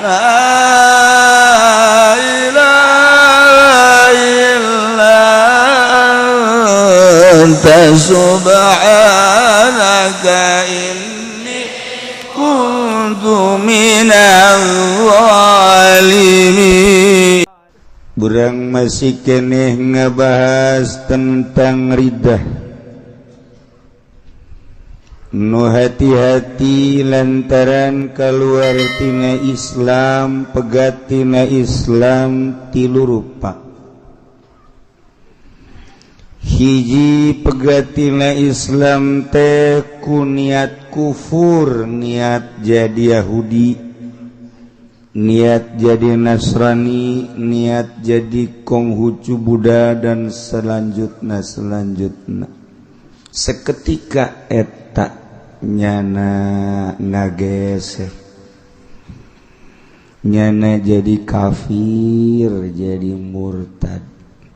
La ilaha illa anta subhanaka inni kuntu minal zalimin. Urang masih keneh ngebahas tentang riddah. Nu hati-hati lantaran keluar tina Islam, pegat tina Islam tilu rupa. Hiji, pegat tina Islam teh ku niat kufur, niat jadi Yahudi, niat jadi Nasrani, niat jadi Konghucu, Buddha, dan selanjutnya selanjutnya. Seketika eta nyana ngageser, nyana jadi kafir, jadi murtad,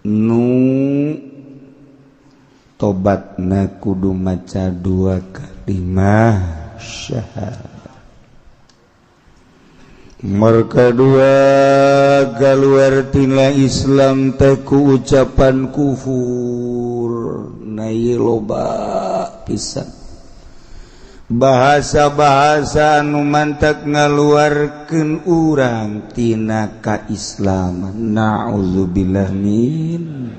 nu tobatna kudu maca dua kalimah syahadat. Mereka dua, keluar tina Islam teh ku ucapan kufur. Nah, loba pisan bahasa-bahasa anu mantak ngaluarkeun urang tina kaislaman. Naudzubillah min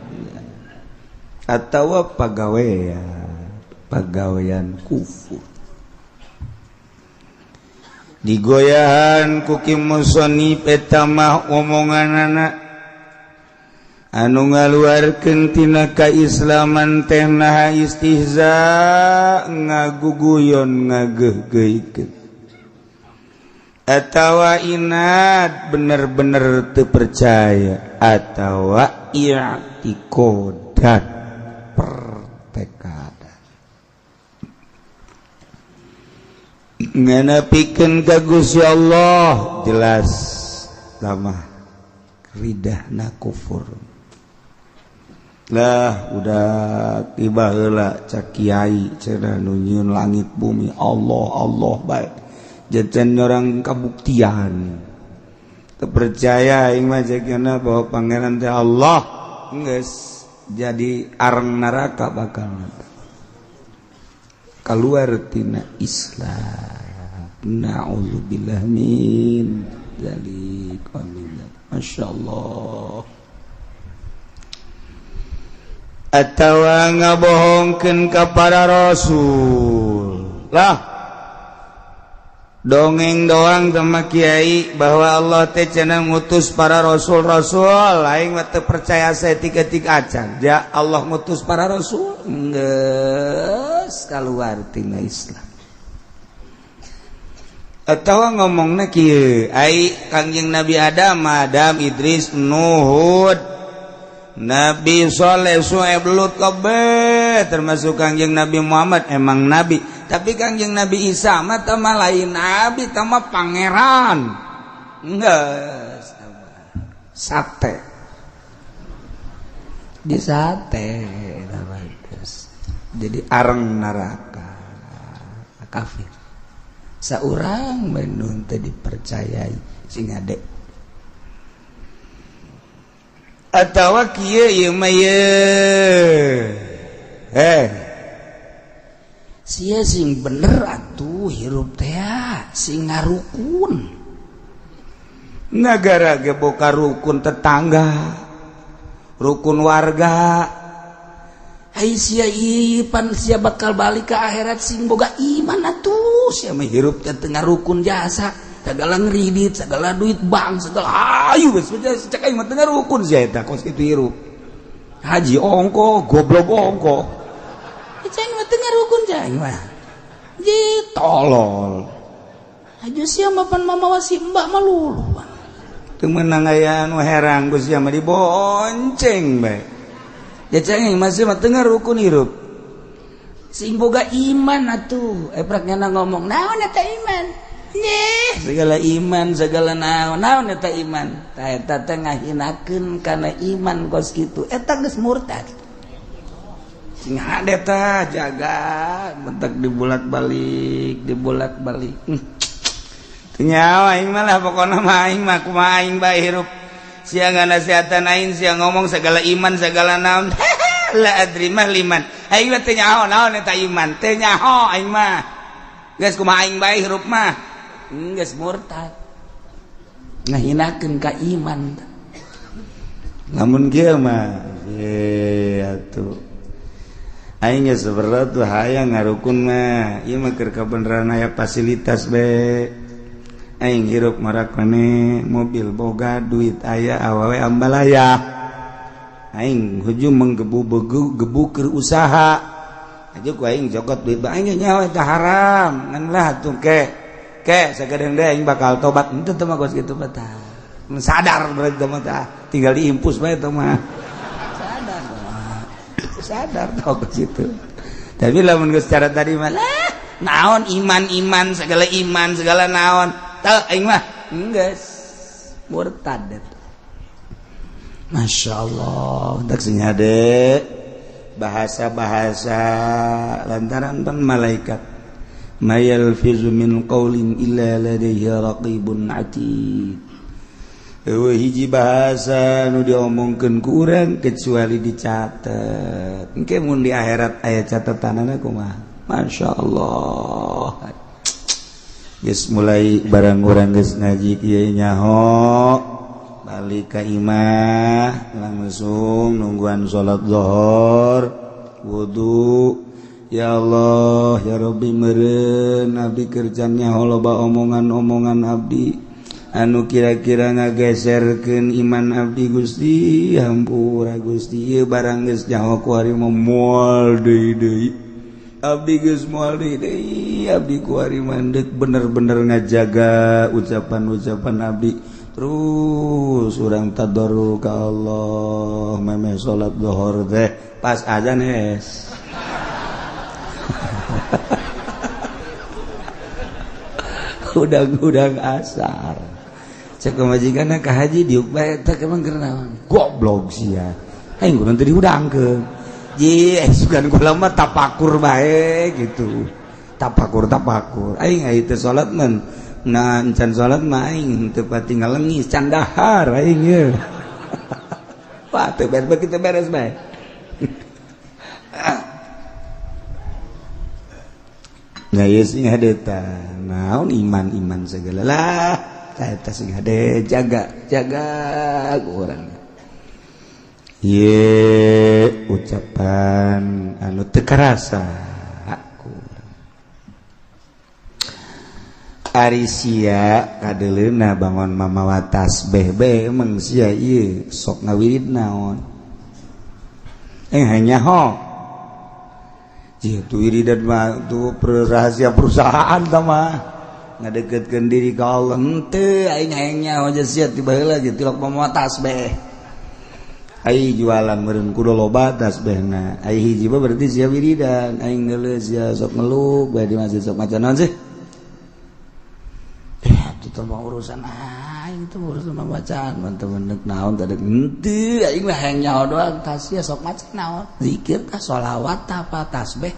atawa pagawean pagawean kufur digoyahan ku Ki musonif. Eta mah omongan anu ngaluarkeun tina kaislaman teh naha istihza, ngaguguyon, ngageuhgeuhkeun, atawa inad, bener-bener teu percaya, atawa i'tikodan, pertekatan nganapikeun ka Gusti Allah. Jelas lama ridahna kufur lah. Udah tiba heula cak kiai cenah nu nyieun langit bumi Allah, Allah baik jajan orang kabuktian terpercaya aing mah cekna bahwa Pangeran teh Allah, geus jadi areng neraka, bakal keluar tina Islam. Na'udzubillah min dzalik. Amin. Masya Allah. Atawa ngabohongkeun ka para rasul lah. Dongeng doang sama kiai bahwa Allah teh cenah ngutus para rasul-rasul, aing mah teu percaya saeutik-eutik acan. Ya Allah ngutus para rasul, geus keluar tina Islam. Atawa ngomongna kieu, ai Kangjeng Nabi Adam, Adam, Idris, Nuh, Nabi Soleh, Su'aib, Lut kabeh, termasuk Kangjeng Nabi Muhammad emang nabi, tapi Kangjeng Nabi Isa mah teh mah lain nabi, teh mah pangeran. Geus sate di sate, jadi areng neraka, kafir. Saurang menun teh dipercayai sing ade. Atawa kieu ieu mah ye, eh sia sing bener atuh hirup teh, sing ngarukun. Negara ge boga rukun tetangga, rukun warga. Ai sia ipan sia bakal balik ke akhirat, sing boga iman atuh. Sia mah hirup teh teu ngarukun jasa, segala ngeridit, segala duit bank, segala ayu geus cek aing mah teu ngarukun sia eta kos kitu hirup. Haji ongko, goblok ongko. Cek aing mah teu ngarukun cek aing mah. Ji tolol. Aja sia mah pan mamawa si mbak mah lulu. Teu meunang aya anu herang ku sia mah dibonceng bae. Ya cek aing masih mah teu ngarukun hirup. Sing boga iman atuh. Eprak nyana ngomong, naon eta iman? Nyeh, segala iman, segala naon, naon eta iman. Tah eta teh ngahinakeun kana iman kos kitu. Eta geus murtad. Sing hade tah jaga, bentak dibolak-balik, dibolak-balik. Nyawa aing mah lah pokona mah aing mah kumaha aing bae hirup. Sia nganasehatan aing, sia ngomong segala iman segala naon. La adri mah liman. Aing mah teu nyaho naon eta iman, teu nyaho aing mah. Geus kumaha aing bae hirup mah. Geus murtad. Ngahinakeun ka iman. Lamun kieu mah ye atuh. Aing geus berat tuh hayang ngarukun mah. Ieu mah keur kabeneran aya fasilitas be. Aing hirup marakane mobil boga duit aya awewe ambalaya. Aing hujung menggebu-gebu keur usaha. Aja ku aing jokot duit aing nyawa eta haram. Ngan lah atuh ke. Ke sagedeung deui aing bakal tobat. Henteu teh mah geus kitu mah tah. Sadar berarti mah tah. Tinggal diimpus bae teh mah. Sadar. Sadar tau ke situ. Tapi lamun geus cara tadi mah lah naon iman-iman segala iman segala naon. Teu aing mah geus murtad eta. Masya Allah, tak sing hade bahasa-bahasa lantaran pan malaikat. Ma yalfizu min qaulin illa ladaihi raqibun atid. Eueuh hiji bahasa nu diomongkeun ku urang kecuali dicatet. Engke mun di akhirat aya catetanana kumaha? Masya Allah. Geus mulai barang urang geus ngaji kieu nyaho balik ka imah langsung nungguan salat zuhur wudu. Ya Allah ya Rabbi meureun abdi kerja nyaho loba omongan-omongan abdi anu kira-kira ngageserkeun iman abdi Gusti hampura Gusti ieu barang geus nyaho ku ari moal deui deui abdi geus moal deui deui abdi ku ari mandek bener-bener ngajaga ucapan-ucapan abdi terus urang tadarru ka Allah memeh salat zuhur teh pas azan es hudang-hudang asar cek pamajikanna ka haji diuk bae teh emang keur naon goblok sia aing kudu teu dihudangkeun ji sugan kula mah tapakur bae gitu tapakur aing aya teu salat mah nah encan salat mah aing teu pati ngalengis can dahar aing ye wah teu beres kitu beres bae. Nah ieu sing hade tah naon iman-iman segala lah eta sing hade jaga ku urang ye ucapan anu teu karasa ku urang. Ari sia kadeleuna bangon mamawa tasbih bae emang sia ieu sok ngawirid naon hanya ho itu wiridan mah tuh rahasia perusahaan tah mah ngadeketkeun diri ka Allah henteu aing hayang nyaho aja sia ti baheula ge tilok mamawa tasbih ai jualan meureun kudu loba tasbihna ai hiji mah berarti sia wiridan aing geuleuh sia sok ngeluh bae di masjid sok maca naon sih itu mah urusan aing itu urusan bacaan teman-teman naon tadi henteu aing mah hayang nyaho doang tas sia sok maca naon zikir tah sholawat tah apa tasbih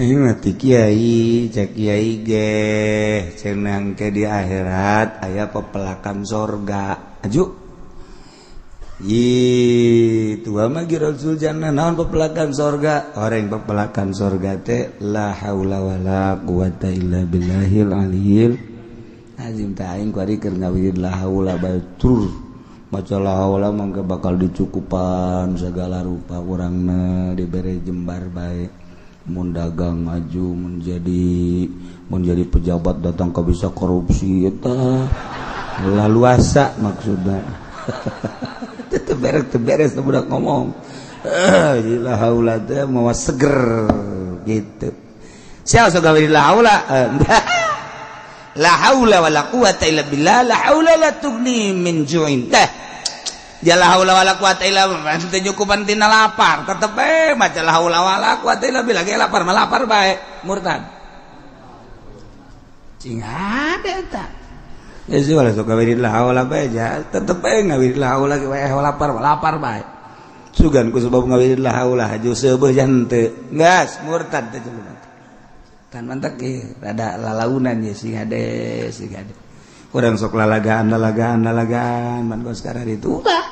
aing mah ti kiai cek kiai ge cenah ke di akhirat aya pepelakan sorga aju ih tua mah Rasul jannah naon pepelakan sorga orang pepelakan sorga teh la haula wala quwata illa billahil aliyil azim teh aing kuari keur ngawirid la haula bae tur maca la haula mangke bakal dicukupan segala rupa urangna dibere jembar bae mun dagang maju menjadi pejabat datang ke bisa korupsi eta laluasa maksudna teu beres budak ngomong la haula teh mawa seger gitu sia sok gawe la haula la haula wala quwata illa billah la haula la tughni min ju'in teh ya la haula wala quwata illa billah teu nyukupan tina lapar tetep bae maca la haula wala quwata illa billah ge lapar mah lapar bae murtad cing hade eta geus wala sok gawe la haula bae ja tetep bae ngawirid la haula ge wae lapar mah lapar bae sugan ku sebab ngawirid la haula haju seubeuh jan teu geus murtad teh jelema. Tan mantak ge rada lalaunan ye sing hade sing hade. Urang sok lalagaan lalagaan lalagaan man kos sekarang itu ulah.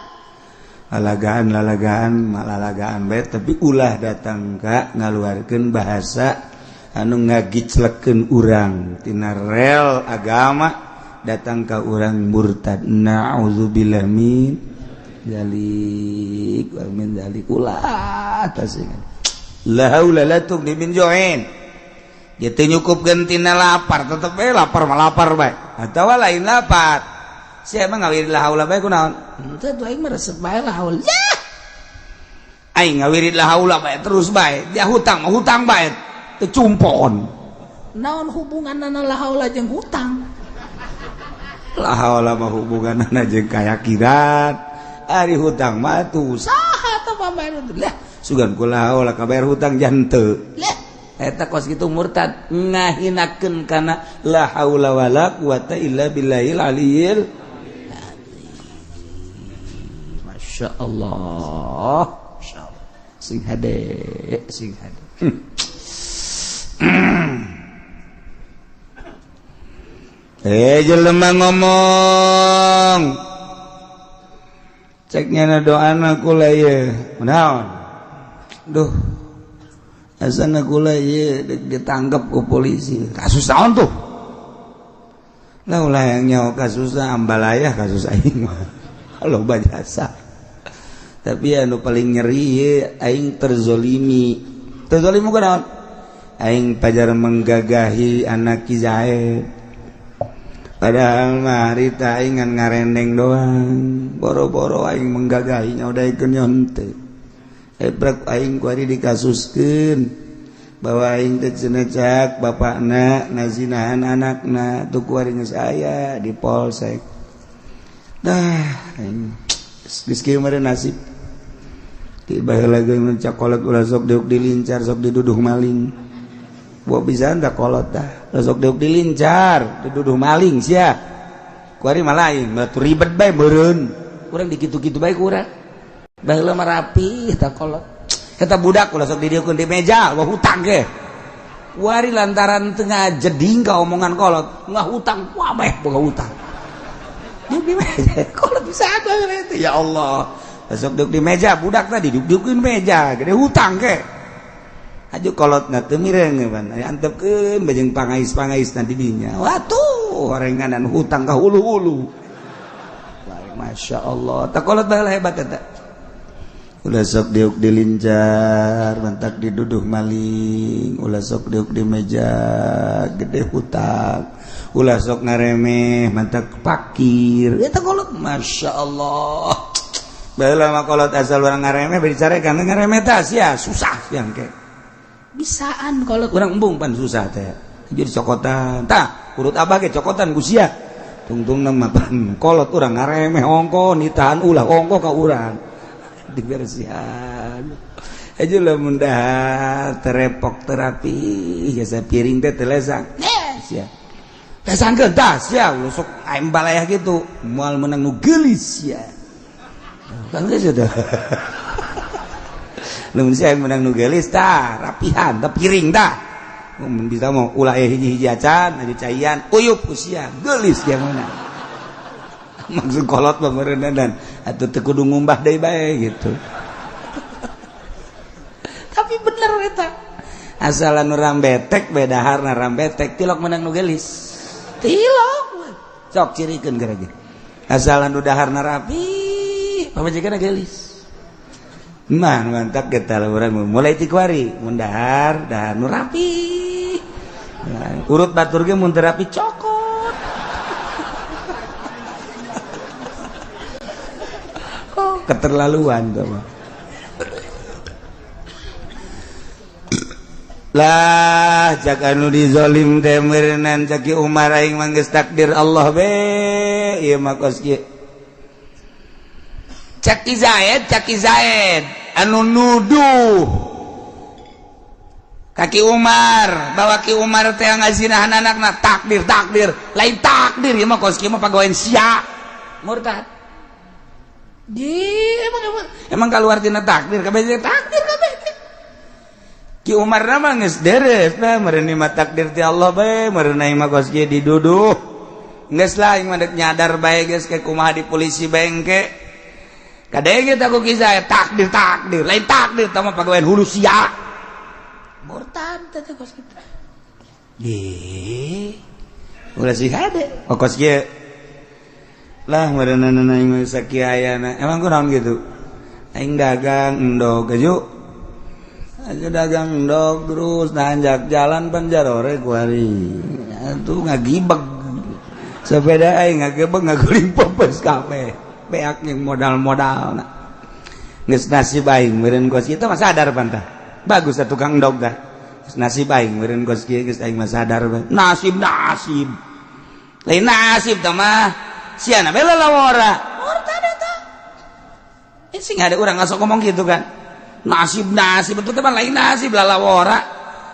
Lalagaan lalagaan malalagaan bae tapi ulah datang ka ngaluarkeun bahasa anu ngagiclekeun urang tina rel agama datang ka urang murtad. Na'udzubillah min dzalik wa min dzalik ulah tasing. La haula la tughni min ju'in. Dia teu nyukupkeun tina lapar, tetep bae lapar mah lapar bae. Atawa lain lapar. Sia mah ngawirid la haula bae kunaon? Henteu tuh aing mah resep bae la haula. Aing ngawirid la haula bae terus bae. Dia hutang mah hutang bae. Teu cumpon. Naon hubunganna la haula jeung hutang? La haula mah hubunganna jeung kayakinan. Ari hutang mah tuh saha tah pambayar lah. Sugan kula haula kabayar hutang janteu. Lah eta kos kitu murtad ngahinakeun kana la haula wala quwata illa billahil aliyil azim. Masya Allah. Masyaallah. Sing hade, sing hade. Jelema ngomong. Cek nyana doana kula ieu. Naon? Duh, asana kula ieu ditangkap ku polisi. Kasus naon tuh? Lah ulah yang nyawa kasusna ambalaya kasus aing mah. Loba jasa. Tapi anu paling nyeri ieu aing terzolimi. Terzolimi ku naon? Aing pajar menggagahi anak Ki Zaid. Padahal mah harita aing ngan ngarendeng doang. Boro-boro aing menggagahinya udah ikeun nyonte. Ebrek aing kuari dikasuskeun bahwa aing teh cenah cak bapakna ngazinahan anakna tuh kuari geus aya di polsek. Dah aing geus kieu meureun nasib. Ti baheula ge mun cakolot ulah sok diuk dilincar sok diduduh maling. Buah pisan tah kolot dah. Sok diuk dilincar diduduh maling sia. Kuari mah lain, batu ribet bae meureun. Urang dikitu-kitu bae ku urang. Baheula mah rapi eta kolot. Eta budak ulah sok didieukeun di meja, wah hutang ge. Wari lantaran teu ngajeding ka omongan kolot, ngah hutang wabeh boga hutang. Diuk di meja, kolot bisa baheula itu. Ya Allah. Sok diuk di meja, budak tadi diuk-diukeun meja, gede hutang ge. Aju kolotna teu mireng pan, antepkeun bajeng pangais-pangais nanti dinya. Watuh, horenganan hutang ka hulu-hulu. Masya Allah, tak kolot baheula hebat eta. Ulah sok diuk dilincar, mantak diduduh maling. Ulah sok diuk di meja, gede hutang. Ulah sok ngaremeh, mantak pakir. Eta kolot, Masya Allah. Baheula mah kolot asal urang ngaremeh bari carekan ngaremeh tah sia susah yang ke. Bisaan kolot urang embung pan susah teh. Jadi cokotan. Tah, urut abah ge cokotan ku sia. Tungtungna mah pan kolot urang ngaremeh ongko nitahan ulah ongko ka urang. Dibersihan aja lah mudah terepok terapi jasa piring teh telesang sia lesangkeun tah sia sok aing balayah gitu moal menang nu geulis sia kan geus teh lamun sia menang nu geulis tah rapihan tah piring tah mun bisa mau ulah hiji-hiji acan aju caian uyup ku sia geulis sia mana maksud kolot pemerenan atau teu kudu ngumbah deui bae gitu. Tapi bener eta. Asalan urang betek beda harna rambetek tilok menang nu geulis. Tilok. Sok cirikeun gara ge. Asalan nu daharna rapi, pamajikanna geulis. Mah mantap kita urang mulai ti kuari mun dahar dahar nu rapi. Urut batur ge mun teu rapi cokot. Keterlaluan tuh mah. Lah cak anu dizolim teh meureunnan cak Ki Umar aing mah geus takdir Allah be ieu mah kos kieu. Cak Ki Zaid anu nuduh ka Ki Umar bahwa Ki Umar teh ngazinahan anakna takdir takdir lain takdir ieu mah kos kieu mah pagawean sia murtad. Di emang keluar tina takdir kabeh takdir kabeh. Ki Umar mah geus deres lah meureun mah takdir ti Allah bae meureun aing mah kos kieu diduduh. Geus lah aing mah deuk nyadar bae geus ke kumaha di polisi bengke. Kadenge teh ku kisah takdir takdir lain takdir tah mah pagawean hulu sia. Murtad teh kos kitu. Ih. Ulah sih hade. Oh kos kieu. Lah meureun aing mah sakieu ayana. Emang kunaon kitu? Aing dagang endog aju. Aja dagang endog terus nanjak jalan panjarore kuari. Atuh ngagibeg. Sepeda aing ngagebeg ngaguling pepes kabeh. Beak jeung modal-modalna. Geus nasib aing meureun kos kitu mah sadar pantah. Bagus atuh tukang endog tah. Geus nasib aing meureun kos kieu geus aing mah sadar bae. Nasib nasib. Lain nasib tah mah. Siana bae lalawora. Murtad eta. Sing ada urang ngasok ngomong gitu kan. Nasib nasib betul teman lain nasib lalawora.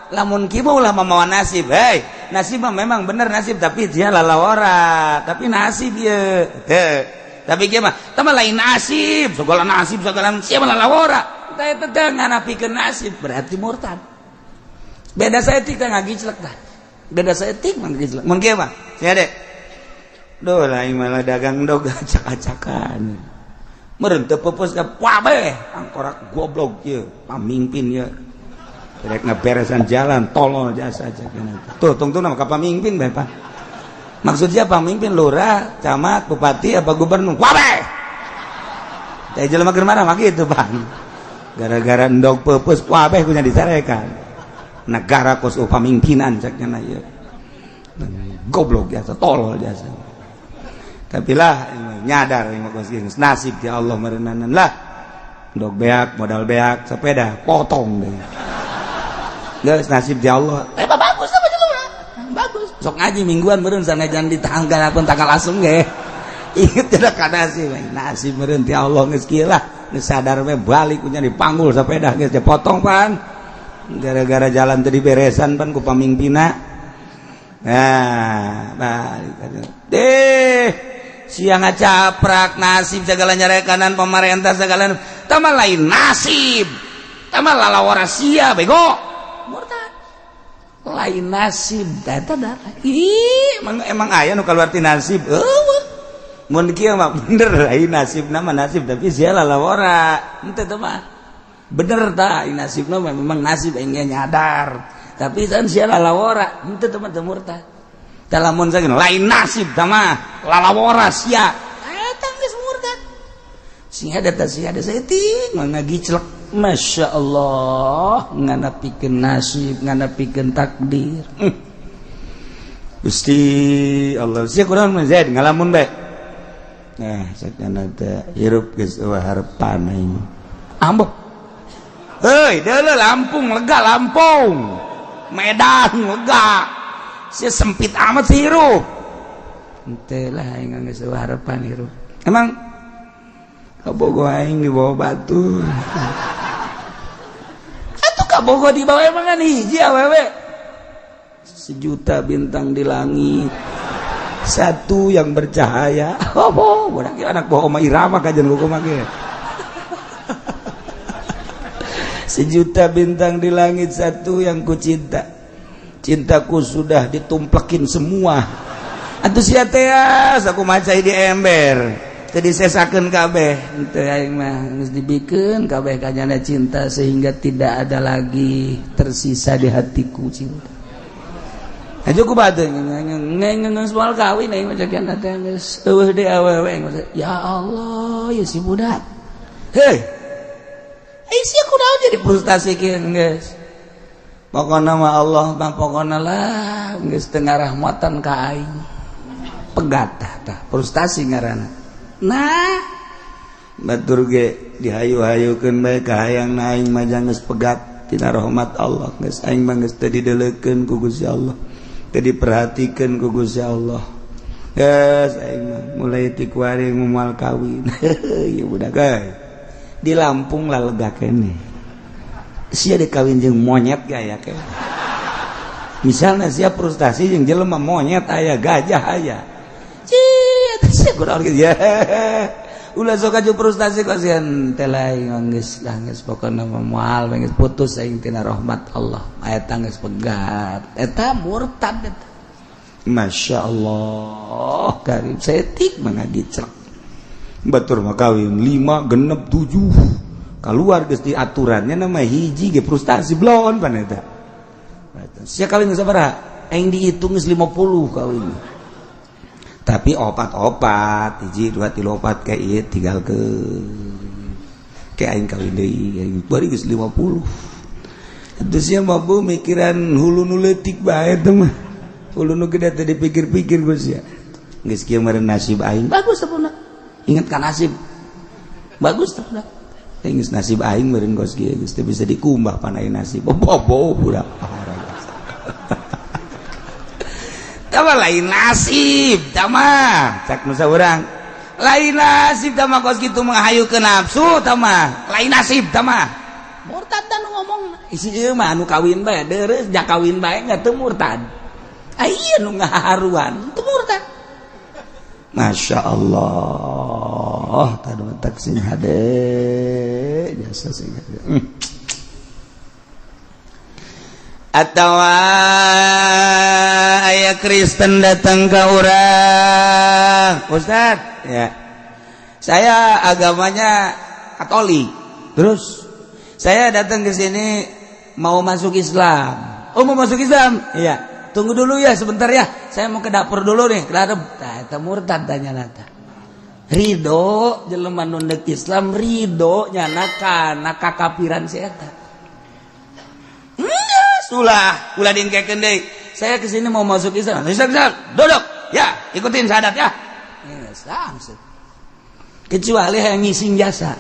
Lamun kieu ulah mamawa nasib. Hei, nasib mah memang bener nasib tapi dia lalawora. Tapi nasib ieu. Heh. Tapi kieu mah tah mah lain nasib, segala nasib segala sia mah lalawora. Tah eta teh nganapikeun nasib berarti murtad. Beda saeutik teh ngagiclek tah. Beda saeutik mah ngagiclek. Mun kieu mah sia de. Duh lain malah dagang dog acak-acakan. Meureun teu peupeus ka kabeh angkorak goblok ieu pamimpin ieu rek ngaberesan jalan tolol jasa aja tuh tungtungna ka pamimpin bae Pak. Maksud siapa pamimpin lurah camat bupati apa gubernur kabeh teh jelema keur marah mah kitu Bang gara-gara endog peupeus kabeh kunya disarekan negara kos pamimpinan cek nya ieu goblok jasa tolol jasa. Tapi lah nyadar nasib ya Allah merenanan lah dok beak modal beak sepeda potong deh guys nasib ya Allah bagus apa jelema bagus sok ngaji mingguan meureun sanajan di tanggal pun tanggal asem ge inget tidak ka nasib nasib meureun ti Allah geus kieu lah geus sadar we balik punya dipanggul sepeda geus dipotong pan gara-gara jalan teu diberesan pan ku pamimpina. Nah balik deh siang ngacaprak nasib segala nyarekanan pemerintah segala tama lain nasib tama lalawara sia bego murtad lain nasib eta darah. Ih emang aya nu kaluar ti nasib eueuh mun kieu mah bener lain nasib nama nasib tapi sia lalawara henteu teh mah bener tah nasibna mah memang nasib aing nyadar tapi kan sia lalawara henteu teh mah teu murtad. Lamun saking lain nasib tama lalawara sia eta geus murtad sing ada teh sia ada saeutik mah ngagiclek Masya Allah nganapikeun nasib nganapikeun takdir. Gusti Allah sia kurang mah Zaid ngalamun bae. Nah sakana teh hirup geus eueuh harepan aing ambo heuy deuleu Lampung lega Lampung Medan lega sia sempit amat sih hirup henteu lah aing geus eueuh harapan hirup emang kabogo aing di bawah batu atuh kabogo di bawah emang kan hiji awewe sejuta bintang di langit satu yang bercahaya. Oh budak anak bawa oma Irama kajian hukum ge sejuta bintang di langit satu yang ku cinta cintaku sudah ditumplekin semua atuh sia teh aku macai di ember teu disesakeun kabeh henteu aing mah geus dibikeun kabeh kanyana cinta sehingga tidak ada lagi tersisa di hatiku cinta. Aja ku batu ngeung moal kawin aing mah cek teh geus eueuh deui awewe ya Allah ya si budak heuh ai sia kunaon jadi frustasi kieu geus pokona mah Allah mah pokona lah geus teu ngarahmatan ka aing pegat tah frustasi ngaranna. Nah batur ge dihayu-hayukeun bae ka hayang na aing mah geus pegat tina rahmat Allah geus aing mah geus teu dideulekeun ku Gusti Allah teu diperhatikeun ku Gusti Allah geus aing mah mulai ti kuari moal kawin. Ieu budak euy di Lampung lah lega keneh sia dikawin jeung monyet gaya ke misalnya sia frustasi jeung jelema monyet aya gajah aya cia sia kurang ya Ulah sok aju frustasi kasihan teh lain, geus lah, geus pokona mah moal, geus putus aing tina rahmat Allah. Eta geus pegat. Eta murtad eta. Masya Allah, karim setik mah ngagicrek. Batur mah kawin 5 genep 7. Keluar geus di aturannya nama hiji ge frustasi blon pan eta. Sia kawin sabaraha? Aing dihitung geus 50 kawin. Tapi opat-opat, hiji dua tilu opat kayak ieu tinggal ke kayak aing kawin deui, aing bari geus 50. Terus sia mah bu mikiran hulu nu leutik bae teh mah. Hulu nu gede teh dipikir-pikir geus sia. Geus kieu meureun nasib aing. Bagus teh budak. Ingat kan nasib. Bagus teh budak. Geus nasib aing meureun geus kieu geus teu bisa dikumbah pan aing nasib. Bobo budak. Tama lain nasib tama cak nusa urang lain nasib tama kos kitu menghayu ke nafsu tama lain nasib tama murtad dan ngomong isi ieu mah anu kawin bae deres ja kawin bae nggak teu murtad. Aya nu ngaharuan teu murtad. Masya Allah, tadu tak sing hade jasa sing hade. Atawa aya Kristen datang ke urang, Ustad ya, saya agamanya Katolik, terus saya datang ke sini mau masuk Islam. Oh, mau masuk Islam? Iya, tunggu dulu ya sebentar ya, saya mau ke dapur dulu nih, ke dapur. Nah, eta murtad tanya nata. Ridho jelema nu ndek Islam ridho nyana kana kakapiran si eta. Ulah, ulah diengkekeun deui. Saya kesini mau masuk Islam. Islam, Islam. Duduk. Ya, ikutin syahadat ya. Ya, kecuali yang ngising jasa.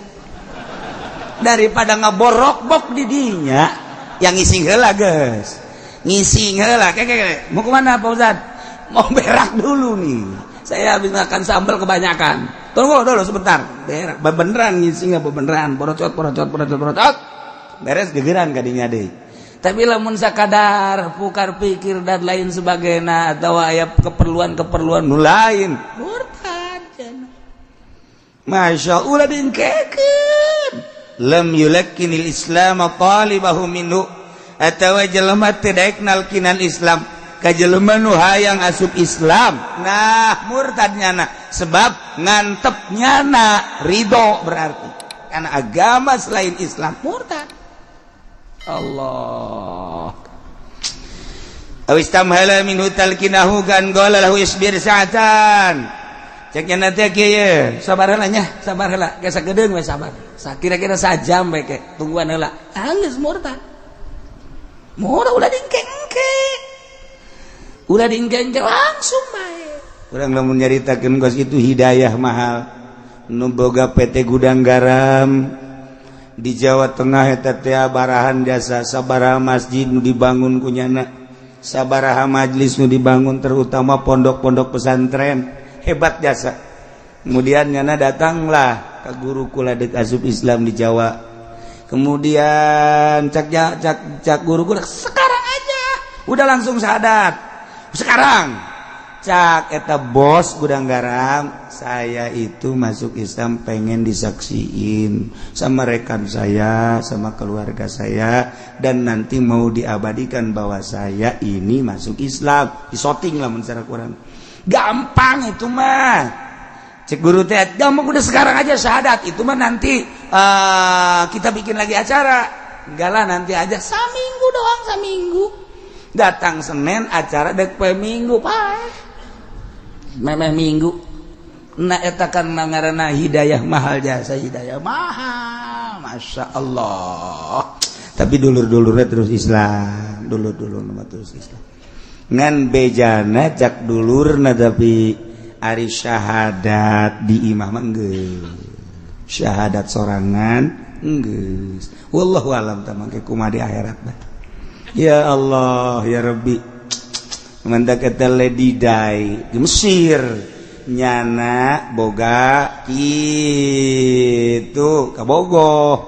Daripada ngaborok-bok di dinya, yang ngising heula geus. Ngising heula. Keke, mau kemana Pak Ustad? Mau berak dulu nih. Saya habis makan sambal kebanyakan. Tunggu dulu sebentar. Berak. Beneran ngising apa beneran? Porocot, porocot, porocot, porocot. Beres gegeran kadinya deui. Tapi lamun sakadar pukar pikir dan lain sebagainya atau aya keperluan-keperluan nu lain murtad cenah. Masya Allah diengkekeun. Lam yulakkinil Islam talibahu minhu atawa jelema teu daek nalkinan Islam ka jelema nu hayang asup Islam. Nah, murtad nyana sebab ngantep nyana ridho berarti karena agama selain Islam murtad. Allah. Aw istamhala minhu talkinahu kan qala lahu isbir sa'atan. Cek nya teh kieu, sabar heula nya, sabar heula, geus sagedeung we sabar. Kira-kira sajam we ke, tungguan heula. Ah geus murtad. Murtad ulah diengke-engke. Ulah diengke-engke langsung bae. Urang lamun nyaritakeun kos itu hidayah mahal. Nu boga PT Gudang Garam di Jawa Tengah eta teh barahan jasa sabaraha masjid nu dibangun kunyana, sabaraha majlis nu dibangun, terutama pondok-pondok pesantren, hebat jasa. Kemudian nyana datanglah ke guru kula deuk asup Islam di Jawa. Kemudian cak cak cak guru kula, sekarang aja udah langsung syahadat sekarang. Cak eta bos Gudang Garam, saya itu masuk Islam pengen disaksiin sama rekan saya, sama keluarga saya, dan nanti mau diabadikan bahwa saya ini masuk Islam. Disoting lah secara kurang gampang itu mah. Cek guru teh, gampang, udah sekarang aja syahadat itu mah nanti kita bikin lagi acara. Enggak lah, nanti aja. Saminggu doang, saminggu. Datang Senin, acara dek poe Minggu, pak memeh Minggu. Nah, eta kan ngaranna hidayah mahal jasa, hidayah mahal, Masya Allah. Tapi dulur-dulurnya terus Islam, dulur-dulur nama terus Islam ngan bejana cak dulurna, tapi ari syahadat di imah mah geus syahadat sorangan geus. Wallahu alam tah mangke kumaha di akhirat bah. Ya Allah ya Rabbi. Mantak eta Lady Di di Mesir nyana boga kitu kabogoh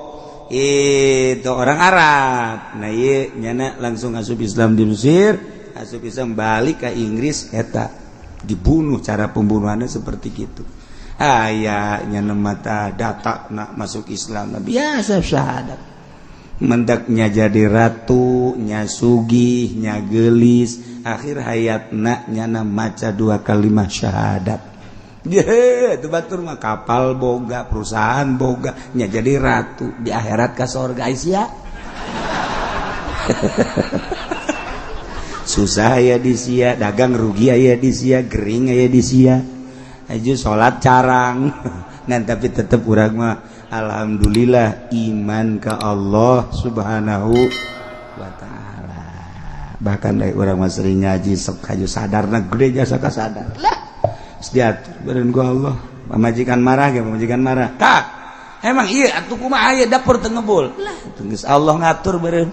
itu orang Arab. Nah, ieu nyana langsung asup Islam di Mesir, asup Islam balik ke Inggris, eta dibunuh, cara pembunuhannya seperti gitu. Aya nya mata data nak masuk Islam biasa syahadat. Mendaknya jadi ratu, nya sugih, nya gelis, akhir hayatna nyana maca dua kalimat syahadat. Ye, itu batur mah kapal boga, perusahaan boga, nya jadi ratu di akhirat ka sorga sia. Susah aya di sia, dagang rugi aya di sia, gering aya di sia. Aja salat carang. Ngan tapi tetep urang mah alhamdulillah iman ka Allah Subhanahu wa taala. Bahkan dari urang mah sering ngaji sok haju sadarna gede jasa ka sadar. Lah, geus diatur beureun ku Allah. Pamajikan marah ge pamajikan marah. Tah, emang ieu atuh kumaha aya dapur teu ngebul. Lah, geus Allah ngatur beureun.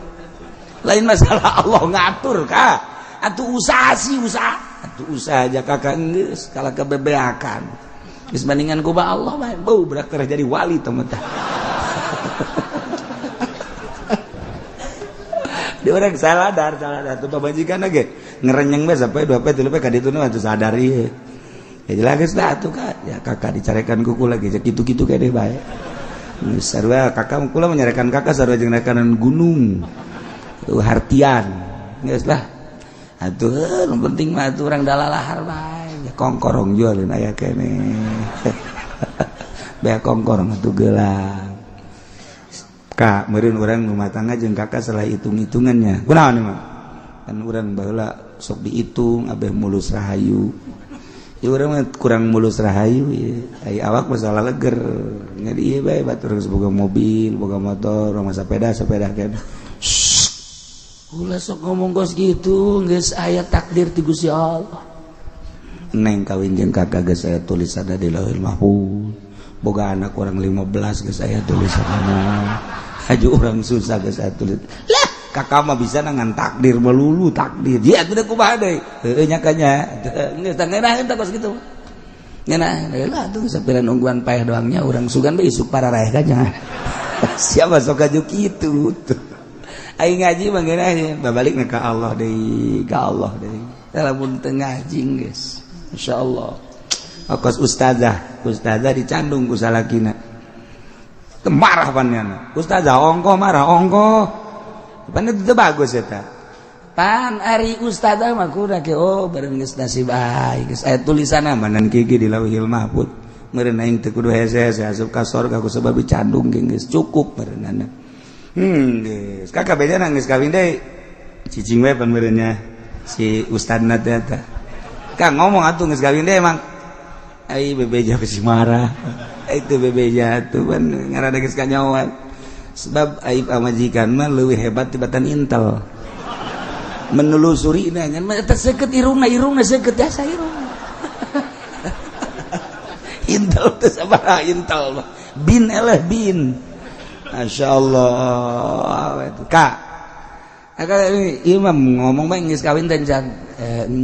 Lain masalah Allah ngatur ka. Atuh usaha sih usaha. Atuh usaha aja kakak geus kalah kebebeakan. Geus bandingan ku ba Allah bae. Bau berak jadi wali teh mah. Di urang saladar tuh pamajikan ge ngerenyeng bae sampai 2 pe 3 pe ka ditu mah sadar ieu. Ya jelas geus lah atuh ka. Ya kakak dicarekan kuku lagi kitu-kitu keneh bae. Geus sarua kakak kula menyarekan kakak sarua jeung rekanan gunung. Tuh hartian. Geus lah. Atuh nu penting mah atuh urang dalalahar bae. Ya kongkorong jualin aya keneh. Bae kongkorong atuh gelang. Kak, meureun urang rumah tangga jeung kakak salah hitung-hitungannya. Kunaon mah? Kan urang baheula sok dihitung abeh mulus rahayu. Ya urang mah kurang mulus rahayu ieu. Ai awak masalah leger. Jadi ieu bae batur geus boga mobil, boga motor, urang mah sepeda keneh. Ulah sok ngomong kos gitu, geus aya takdir ti Gusti Allah. Neng kawin jeung kakak geus aya tulisanna di Lauhul Mahfuz. Boga anak urang 15 geus aya tulisanna. Haju urang susah geus aya tulis. Lah, kakak mah bisa ngan takdir melulu takdir. Ya atuh kumaha deui? Heueuh nya kanya. Geus tah ngeunah tah kos kitu. Ngeunah heula atuh sapira nungguan paeh doangnya urang sugan bae isuk pararaeh kanya. Siapa sok aju kitu tuh. Aing ngaji mah ngeunah babalikna ka Allah deui, ka Allah deui. Lamun teu ngaji geus. Insyaallah. Akos ustazah, ustazah dicandung ku salakina. Teu marah pannyana. Ustazah ongkoh marah ongkoh. Pan itu bagus eta. Pan ari ustazah mah kudu ke oh bareng geus nasib aing geus aya tulisanna manan gigi di Lauhil Mahfuz. Meureun aing teu kudu hese-hese asup ka sorga ku sebab dicandung ge geus cukup meureunana. Geus kakak beda nangis kawin deui. Cicing we pan meureunnya si ustadna teh eta. Kang ngomong atuh geus kawin deui emang. Ai bebeja besi marah. Itu bebeja atuh pan ngarada geus kanyawan. Sebab aib pamajikan mah leuwih hebat tibatan intel. Menelusuri na ngan mah eta seukeut irungna, irungna seukeut jasa irungna. Intel teh sabaraha intel mah. Bin eleh bin. Masya Allah, kak, kakak ini imam ngomong bae geus kawin teh can,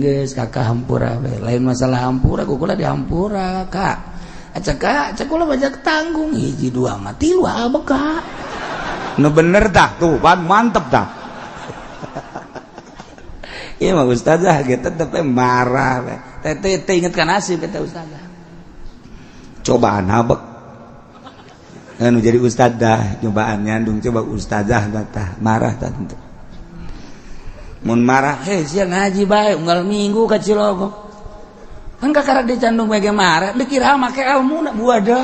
geus kakak hampura bae. Lain masalah hampura, kukula di hampura kak. Aca kak, aca kula banyak tanggung hiji dua mah tilu abek kak. Nu bener tah tuh, pan mantep tah. Iya mah ustazah ge tetep marah bae. Teh teh inget ka nasib eta ustazah. Cobaan abek. Anu jadi ustadzah nyobaan nyandung coba ustadzah batah marah tah tentu. Mun marah heh sia ngaji bae unggal minggu ka Cilogok. Kan kakara dicandung bae ge marah dikira make ilmu na buada.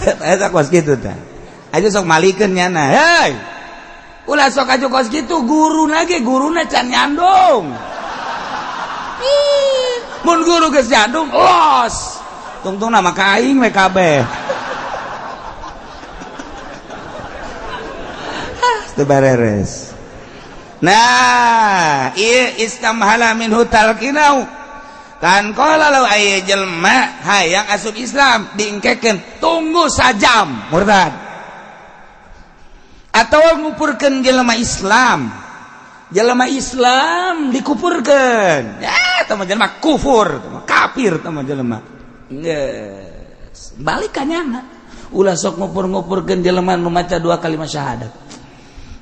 Eta kos kitu tah. Aja sok malikeun nyana. Hei. Ulah sok aju kos kitu guruna ge guruna can nyandung. Mun guru geus nyandung los. Tungtungna mah ka aing we kabeh. Teu bareres. Nah, ieu istamhala minhu talqinau. Kan qala law aya jelema hayang asup Islam diengkekeun tunggu sajam murtad. Atawa ngupurkeun jelema Islam. Jelema Islam dikupurkeun. Ya, tah mah jelema kufur, tah mah kafir tah mah jelema. Geus, balik ka nyana. Ulah sok ngupur-ngupurkeun jelema nu maca dua kalimat syahadat.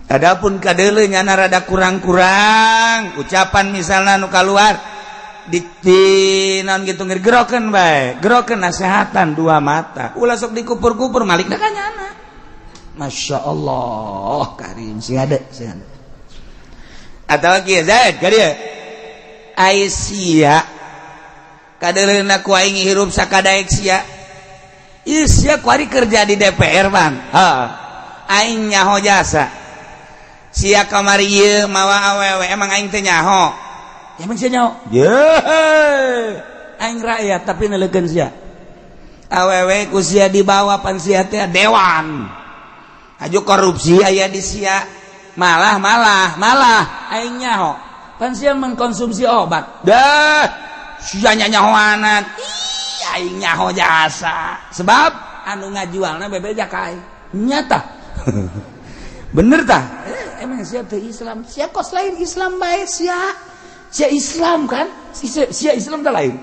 Adapun kadeuleu nyana rada kurang-kurang ucapan misalna nu kaluar di naon gitu gerokeun bae, gerokeun nasehatan dua mata. Ulah sok dikupur-kupur malikna ka nyana. Masya Allah, karim si ada, si ada. Atau kieu Zaid ka dieu. Ai sia kadeuleuna ku aing hirup sakadaek sia. Ieu sia kuari kerja di DPR pan. Heeh. Aing nyaho jasa. Sia kamari ieu mawa awewe emang aing teh nyaho. Emang sia nyaho? Ye. Aing rakyat tapi neleukeun sia. Awewe ku sia dibawa pan sia teh dewan. Aju korupsi aya di sia. Malah malah malah aing nyaho. Pan sia mengkonsumsi obat. Dah sia nyahoanan. Ih, aing nyaho jasa. Sebab anu ngajualna bebeja ka aing. Nyata. Bener tah? Emang sia teh Islam. Sia kos lain Islam bae sia. Sia Islam kan? Sia Islam teh lain.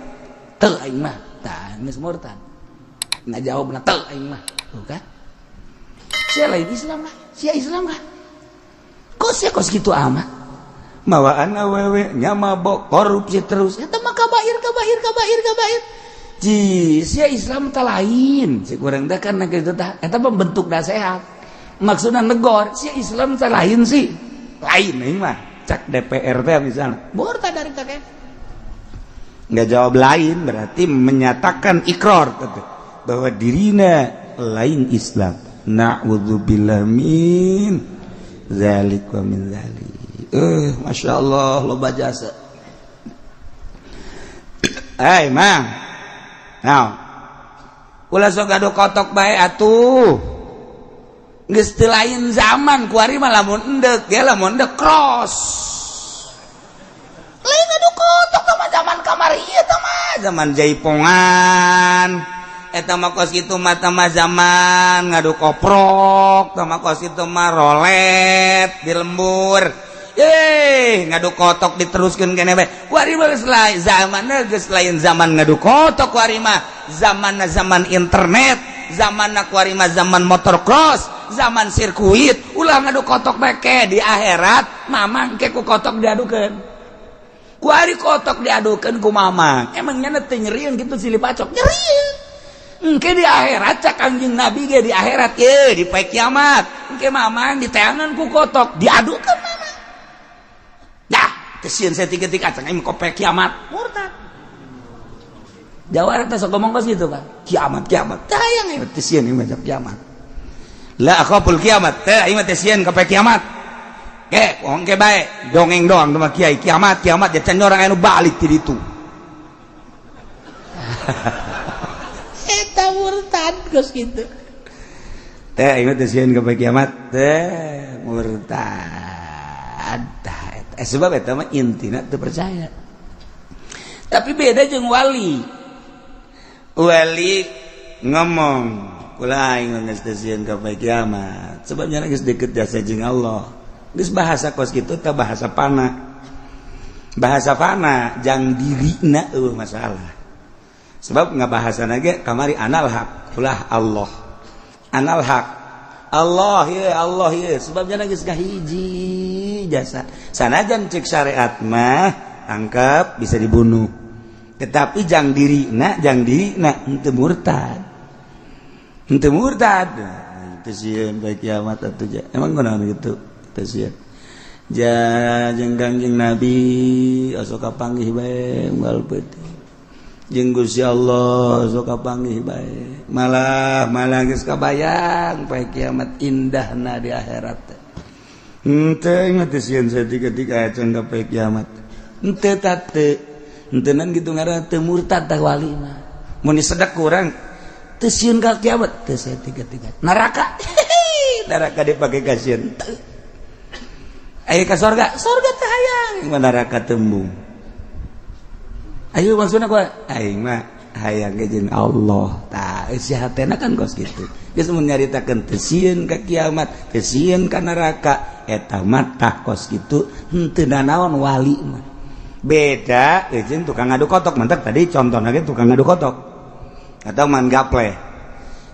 Teu aing mah. Tah geus murtad. Ngajawabna teu aing mah. Tuh kan? Sia lain Islam lah. Sia Islam kan? Kok sia kos kitu amat? Mawaan awewe nya mabok korupsi terus. Eta mah kabair kabair kabair kabair. Ji, sia Islam teh lain. Si kurang teh kan kitu tah. Eta mah bentuk nasihat. Maksudna negor, sia Islam teh lain sih. Lain aing mah. Cak DPR teh misalnya. Murtad dari teh. Nggak jawab lain berarti menyatakan ikrar bahwa dirina lain Islam. Na'udzubillah min zalik wa min zalik. Masya Allah loba jasa. Hei mang, now, ulah sok gaduh kotok bae atuh. Geus teu lain zaman kuari mah lamun endek, ge lamun endek cross. Lain gaduh kotok mah zaman kamari ieu tah mah, zaman jaipongan. Eta mah kos kitu mah tah mah zaman ngadu koprok, tah mah kos kitu mah rolet di lembur. Eh, ngadu kotok diteruskeun keneh bae. Kuari mah geus lain zamanna, geus lain zaman ngadu kotok kuari mah. Zamanna zaman internet, zamanna kuari mah zaman motor cross, zaman sirkuit. Ulah ngadu kotok bae ke di akhirat, mamang ke ku kotok diadukeun. Kuari kotok diadukeun ku mamang. Emang nya teu nyerieun kitu silih pacok, nyerieun. Engke di akhirat cak Kangjeng Nabi ge di akhirat ye di poe kiamat. Engke mamang diteangan ku kotok, diadukeun mamang. Dah, kesieun saya tiga-tiga cang aing kope kiamat. Murtad. Jawara teh sok ngomong kos gitu kan. Kiamat, kiamat. Tah hayang aing teh sieun aing mah kiamat. La akhaful kiamat. Teh aing mah teh sieun ka poe kiamat. Ke, wong ke bae, dongeng doang mah kiai kiamat, kiamat ya can orang anu balik ti ditu. Eta murtad kos kitu. Teh aing mah teh sieun ka poe kiamat. Teh murtad. Tah sebab eta mah intina teu percaya. Tapi beda jeung wali. Wali ngomong, kula aing geus teu sieun ka poe kiamat. Sebab nya geus deket jasa jeung Allah. Geus bahasa kos kitu teh bahasa fana. Bahasa fana jang dirina eueuh masalah. Sebab ngabahasana ge kamari anal haq, ulah Allah. Anal haq. Allah ye, Allah ye. Sebabnya geus kahiji jasa. Sanajan cek syariat mah tangkap bisa dibunuh. Tetapi jang dirina henteu murtad. Henteu murtad. Teu sieun bae kiamat atuh. Emang kunaon kitu? Teu sieun. Ja jeung Kangjeng Nabi osok kapanggih bae unggal peuting. Jeung Gusti Allah sok kapanggih bae. Malah malah geus kabayang poe kiamat indahna di akhirat teh. Henteu ingat sieun saeutik-eutik acan ka poe kiamat. Henteu teh henteunan kitu ngaranna teu murtad tah wali mah. Mun disedek ku urang teu sieun ka kiamat teu saeutik-eutik. Neraka. Neraka dipake ka sieun. Aya ka sorga, sorga teh hayang, mah neraka tembung. Ayo maksudna ku aing mah hayang ge jeung Allah. Tah eusi hatena kan kos kitu. Geus mun nyaritakeun teu sieun ka kiamat, teu sieun ka neraka, eta mah tah kos kitu henteu nanaon wali mah. Beda jeung tukang ngadu kotok, mantap tadi contohna ge tukang ngadu kotok. Atau man gaple.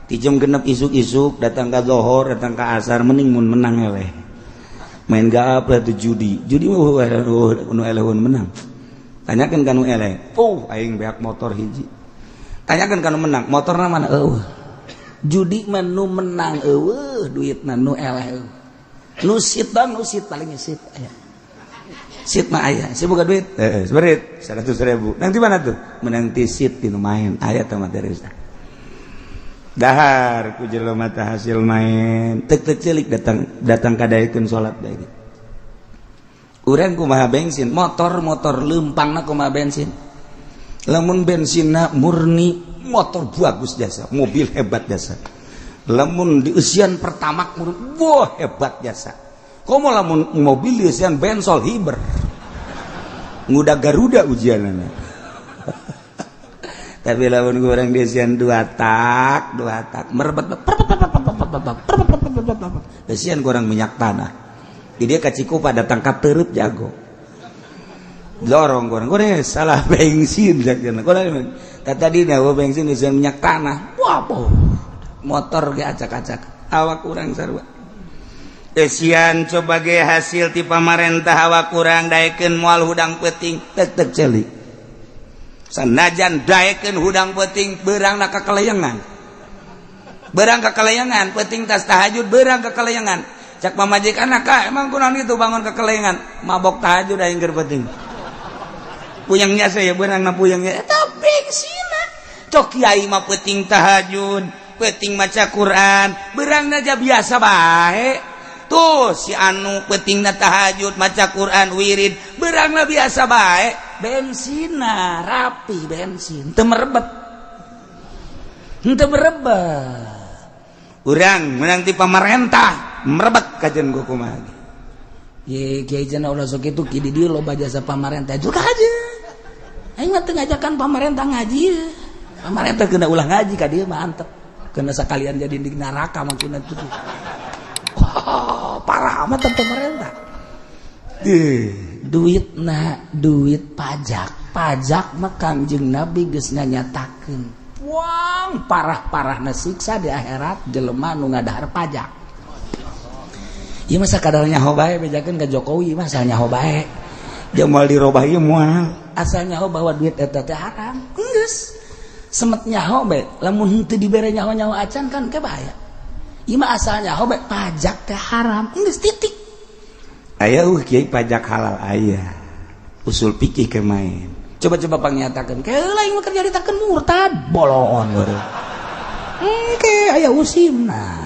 Ti jam 6 isuk-isuk datang ka zohor, datang ka asar mending mun menang eleh. Main gaple tuh judi. Judi mah nu eleh menang. Tanyakeun ka nu eleh, oh aing beak motor hiji. Tanyakeun ka nu menang, motorna mana? Eueuh. Judi mah nu menang eueuh, duitna nu eleh eueuh. Nu sit bang, nu sit paling sit aya. Sit mah aya, si boga duit. Heeh, seberit 100.000. Nang di mana tuh? Menang ti sit di nu main. Aya teh materi. Dahar ku jelema teh hasil main. Tek-tek celik datang kadaekeun salat bae. Urang kumaha bensin, motor-motor leumpangna kumaha bensin. Lamun bensinna murni, motor bagus jasa, mobil hebat jasa. Lamun dieusian pertamax murni, wah hebat jasa. Komo lamun mobil dieusian bensol hiber. Nguda Garuda ujianana. Tapi lamun urang dieusian dua tak merebet eusian kurang minyak tanah. Jadi dia ka Cikupa datang ka Teureub jago. Dorong goreng salah bensin goreng. Tadi na bensin eusian minyak tanah. Wah, motor ge acak-acak. Awak kurang sarua. Eusian coba ge hasil ti pamarentah awak kurang daekeun moal hudang peuting tek-tek celik. Sanajan daekeun hudang peuting beurangna ka kalayangan. Beurang ka kalayangan, peuting tas tahajud beurang ka kalayangan. Cak pamajikan ka emang kunaon kitu bangun ka kalayangan, mabok tahajud aing keur peuting. Puyangnya saya beurangna puyangnya eta bengsina. Cok kiai mah peuting tahajud, peuting maca Quran, beurangna aja biasa bae. Tuh si anu peutingna tahajud, maca Quran, wirid, beurangna biasa bae. Bensina rapi bensin, teu merebet. Henteu merebet. Urang menang ti pamarentah merebet kajian gua kumaha. Ye kiai cenah ulah sok kitu ki di dieu loba jasa pamarentah juga aja. Aing mah teu ngajakan pamarentah ngaji. Pamarentah kena ulah ngaji ka dieu mah antep. Kena sakalian jadi di neraka maksudna tuh. Oh, parah amat pemerintah. Duit na duit pajak. Pajak mah Kangjeng Nabi geus nganyatakeun. Wang parah-parahna siksa di akhirat jelema nu ngadahar pajak. Ieu mah sakadar nyaho bae bejakeun ka Jokowi mah asal nyaho bae. Dia moal dirobah ieu moal. Asal nyaho bahwa duit eta teh haram. Geus. Semet nyaho bae, lamun henteu dibere nyaho-nyaho acan kan ke bahaya. Ieu mah asal nyaho bae pajak teh haram. Geus titik. Aya kiai pajak halal aya. Usul fikih ke main. Coba-coba pangyatakeun. Keula aing mah keur nyaritakeun murtad bolon baru. Engke aya usimna.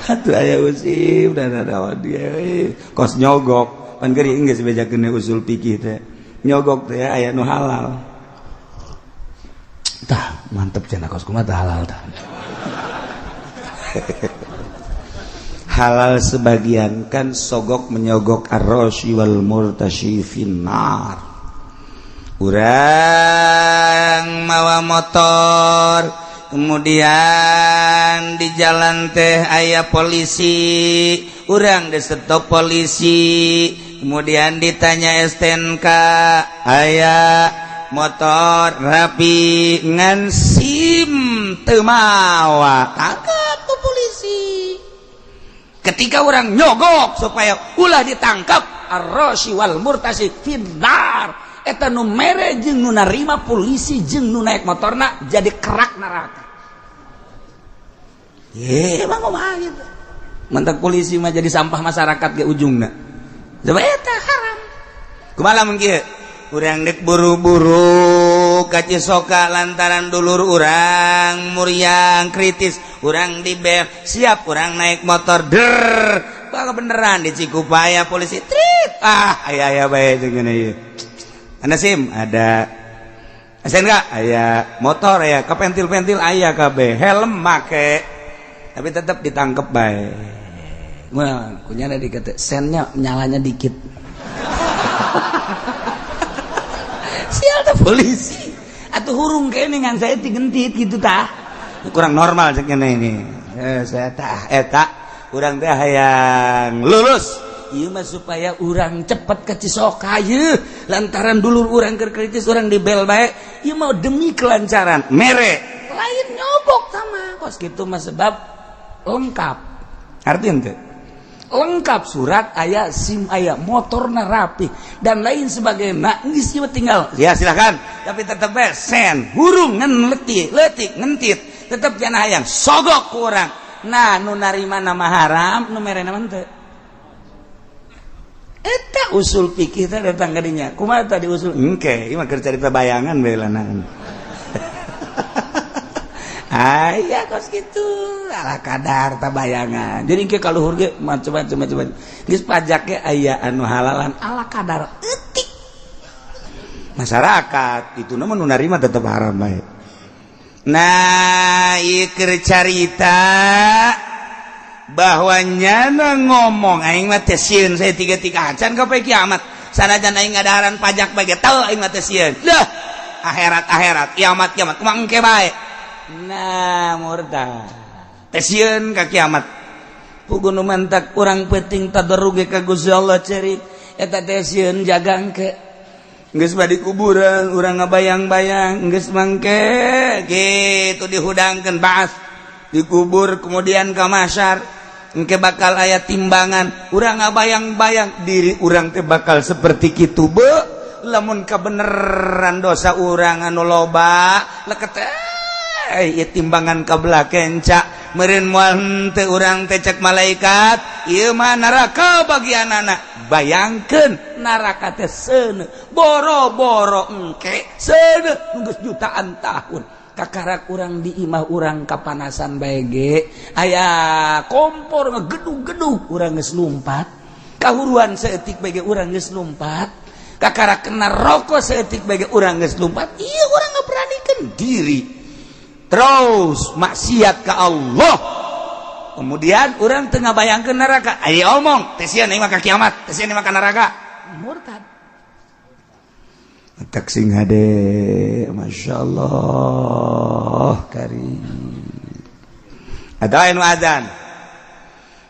Atuh aya usim dan ada dia kos nyogok. Pan geuring geus bejakeun usul fikih teh. Nyogok teh aya nu halal. Tah, mantep cenah kos kumaha tah halal tah. Halal sebagian kan sogok menyogok ar-rasyi wal murtasyi finnar. Urang mawa motor kemudian di jalan teh aya polisi, urang disetop polisi, kemudian ditanya STNK, aya motor rapi ngan SIM teu mawa, tangkap ku polisi. Ketika orang nyogok supaya ulah ditangkap, ar-rasyi wal murtasyi finnar. Eta nu mere jeung nu narima polisi jeung nu naik motorna jadi kerak neraka. Ye, emang kumaha gitu. Mentak polisi mah jadi sampah masyarakat ge ujungna. Coba eta haram. Kumaha lamun kieu? Urang dek buru-buru ka Cisoka lantaran dulur urang muriang kritis, urang di bel, siap urang naik motor der, bakal beneran di Cikupaya polisi trip. Ah, aya aya bae jeung ngene ieu. Anda SIM ada, SNK aya, motor aya, kepentil-pentil aya kabeh, helm make, tapi tetap ditangkep bae. Wah, kunyana dikata sennya nyalanya dikit. Sial teh polisi. Atuh hurung kene ngan saya digentit gitu tah. Kurang normal cek ngene ini. Saya tah eta urang teh hayang lulus. Ieu mah supaya urang cepet ke Cisoka ieu lantaran dulur urang keur kritis urang dibel bae. Ieu mah demi kelancaran mere. Lain nyogok sama kos kitu mah sebab lengkap. Arti henteu? Lengkap surat aya, SIM aya, motorna rapi dan lain sebagainya. Geus ieu tinggal ya silahkan, tapi tetep bae sen hurung ngan letik letik ngentit tetep jangan hayang sogok ku urang. Nah, nu narima nama haram, nu merena mah teu. Eta usul fikih teh datang ka dinya. Kumaha tadi usul? Engke, ieu mah keur carita bayangan bae lanaan. Aya kos kitu, ala kadar ta bayangan. Jadi engke ka luhur ge macam-macam macam. Geus pajak ge aya anu halalan ala kadar eutik. Masyarakat itu nama nu narima tetep haram bae. Nah, ieu keur carita bahwa nyana ngomong aing mah teh sieun saya tiga tiga acan ka poe kiamat. Sanajan aing ngadaharan pajak bae ge teu aing mah teh sieun. Dah, akhirat akhirat, kiamat kiamat kumaha engke bae. Nah, murtad. Teh sieun ka kiamat. Puguh nu mantak urang penting tadarruge ka Gusti Allah cerik eta teh sieun jaga engke. Geus badi kuburan urang ngabayang-bayang geus mangke kitu dihudangkeun baas dikubur kemudian ka mahsyar engke bakal aya timbangan urang ngabayang-bayang diri urang teh bakal seperti kitu be lamun kabeneran dosa urang anu loba leket ieu timbangan kabelah kenca meureun moal henteu urang teh cek malaikat ieu mah neraka bagianana. Bayangkeun neraka teh seuneu boro-boro engke seuneu geus jutaan tahun. Kakarak urang di imah urang kapanasan bae ge aya kompor ngegedug-gedug urang geus lumpat, kahuruan saeutik bae ge urang geus lumpat, kakarak kena rokok saeutik bae ge urang geus lumpat. Ieu urang ngaberanikeun diri terus maksiat ka Allah, kemudian urang teu ngabayangkeun neraka. Ayo omong teh sieun aing mah ka kiamat, teh sieun aing mah ka neraka. Murtad. Tak sing hade, Masya Allah karim. Ada anu adzan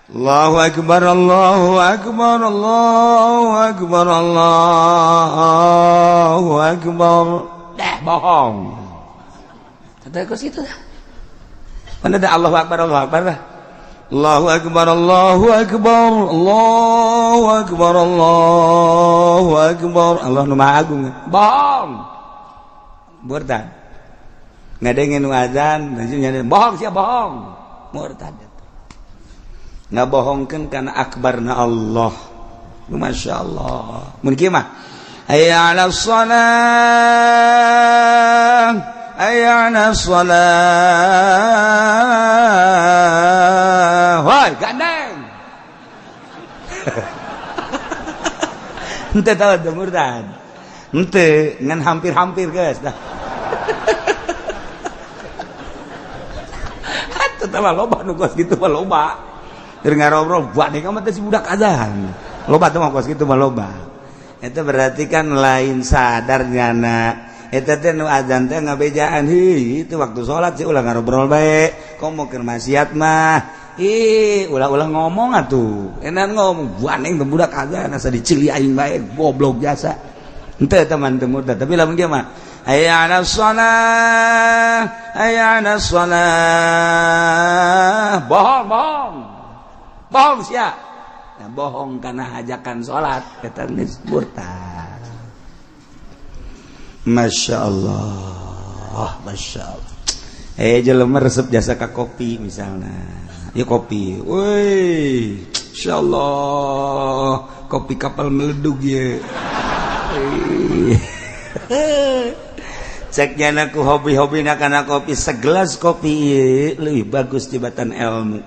Allahu akbar, Allahu akbar, Allahu akbar, Allahu akbar. Dah bohong. Kata kos itu dah. Mana ada Allahu akbar, Allahu akbar dah. Allahu akbar, Allahu akbar, Allahu akbar, Allahu akbar. Allah nu maha agung. Bohong. Murtad. Ngadengin nu azan, bohong sia bohong. Murtad. Ngabohongkeun kana akbarna Allah. Masya Allah. Mun kieu mah hayya 'alas shalah, hayya 'alas shalah. Woi, gandeng. Henteu tahu teu murtad. Henteu ngan hampir-hampir geus dah. Atuh teh loba nu kos kitu mah loba. Keur ngarobrol buat nih kamu teh si budak azan. Loba teh mah kos kitu mah loba. Eta berarti kan lain sadar nyana. Eta teh nu azan teh ngabejaan heuh itu waktu salat sih ulah ngarobrol bae. Komo keur maksiat mah. Ih, ulah-ulah ngomong atuh. Enak ngomong buaneng teh budak azan asa dicili aing bae goblok jasa. Henteu eta mah teu murtad, tapi lamun kieu mah hayya 'alas shalah, hayya 'alas shalah. Bohong, bohong. Bohong sia. Nah, bohong karena ajakan salat eta geus murtad. Masya Allah, Masya Allah. Jelema resep jasa ka kopi misalnya. Ya kopi. Woi, Masya Allah, kopi kapal meledug ya. Ceknya aku hobi-hobi nak kana kopi segelas kopi ieu leuwih bagus tibatan ilmu.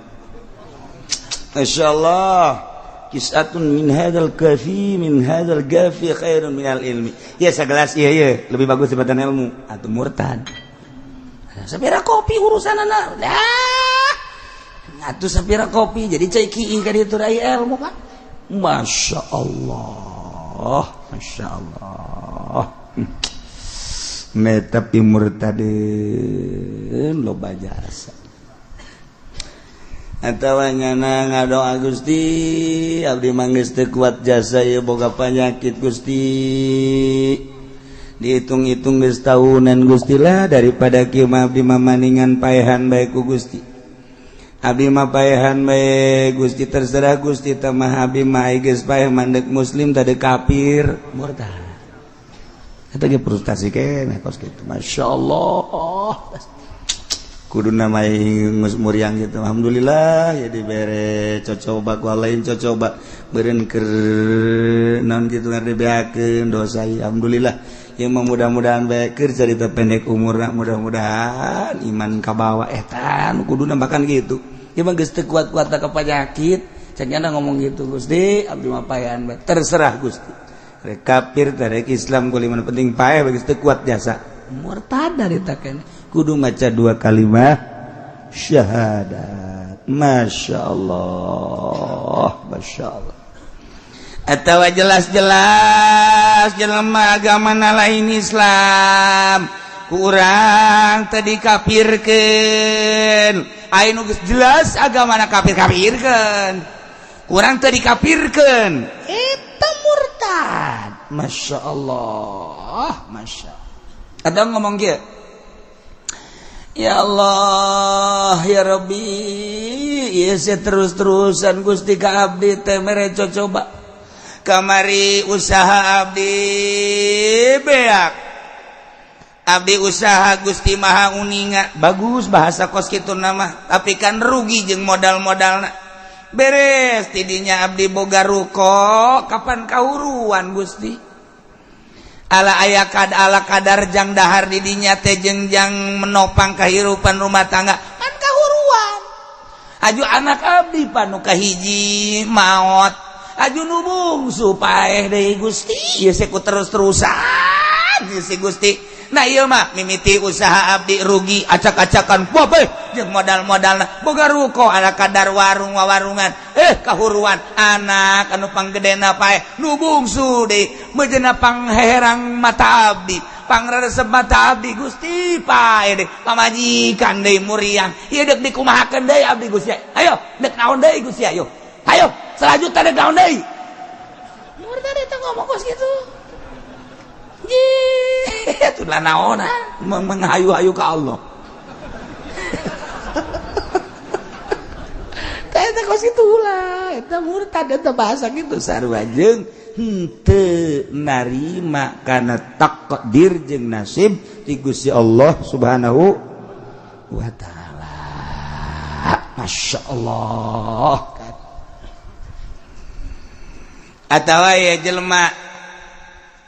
Masya Allah, kisatun min hadzal kafi min hadzal gafi khairun minal ilmi. Ya segelas iya iya lebih bagus tibatan ilmu atau murtad. Sapira kopi urusanana. Dah. Atuh sapira kopi jadi cai kieu ka ditu rai ilmu Pak. Masya Allah, Masya Allah. Tapi murtadin loba jasa. Atawa nyana ngadoa Gusti, abdi mah geus teu kuat jasa ieu boga panyakit Gusti. Dihitung-hitung geus tahunan Gusti lah daripada kieu mah abdi mah maningan paehan bae ku Gusti. Abdi mah paehan bae Gusti, terserah Gusti teh mah. Abdi mah geus paeh, mandek muslim tadi kafir, murtad. Eta ge frustasi keneh kos kitu. Masya Allah, kudu namai geus muriang gitu. Alhamdulillah ya dibere cocoba ku lain, cocoba beureun keur naon kitu dibeakeun dosa. Alhamdulillah ya, mudah-mudahan bae keur carita pendek umurna, mudah-mudahan iman kabawa. Eta nu kuduna bahkan gitu. Ieu mah geus teu kuat-kuat ka penyakit, cenah ngomong gitu, "Gusti, abdi mah paehan bae, terserah Gusti, rek kafir rek Islam, kuli mana penting paeh." Geus teu kuat jasa, murtad dari taken, kudu maca dua kalimat syahadat. Masya Allah, Masya Allah. Atau jelas-jelas jelema agama lain Islam, kurang tadi kafirkeun. Aya nu geus jelas agama kafir, kafirkeun, kurang tadi kafirkeun, eta murtad. Masya Allah, Masya. Ada ngomong kieu, "Ya Allah, ya Rabbi, ieu terus-terusan Gusti ka abdi teh mere cocoba. Kamari usaha abdi beak, abdi usaha Gusti Maha uninga." Bagus bahasa kos kitu nama, tapi kan rugi jeung modal-modalna. Beres tidinya abdi boga ruko, kapan kahuruan Gusti, ala aya kad ala kadar jang dahar didinya teh jeung jang menopang kehidupan rumah tangga, kan kahuruan. Aju anak abdi panu kahiji maot, aju nu bungsu paeh deui Gusti, ieu ku terus-terusan si Gusti. Nah, ieu mah mimiti usaha abdi rugi acak-acakan wae jeung modal-modalna, boga ruko ala kadar warung warungan, kahuruan. Anak anu panggedena paeh, nu bungsu deui meujeuhna pangherang mata abdi, pangresep mata abdi Gusti, paeh deui. Pamajikan deui muriang. Ieu deuk dikumahakeun deui abdi Gusti? Ayo, deuk naon deui Gusti? Ayo, ayo, selanjutnya deuk naon deui? Murtad eta ngomong kos kitu. Itulah naon menghayu-hayu ke Allah. Eta kos kitu lah, eta murtad eta bahasa gitu. Sarua jeung henteu narima kana takdir jeung nasib ti Gusti Allah Subhanahu wa taala. Masya Allah. Atawa ya jelema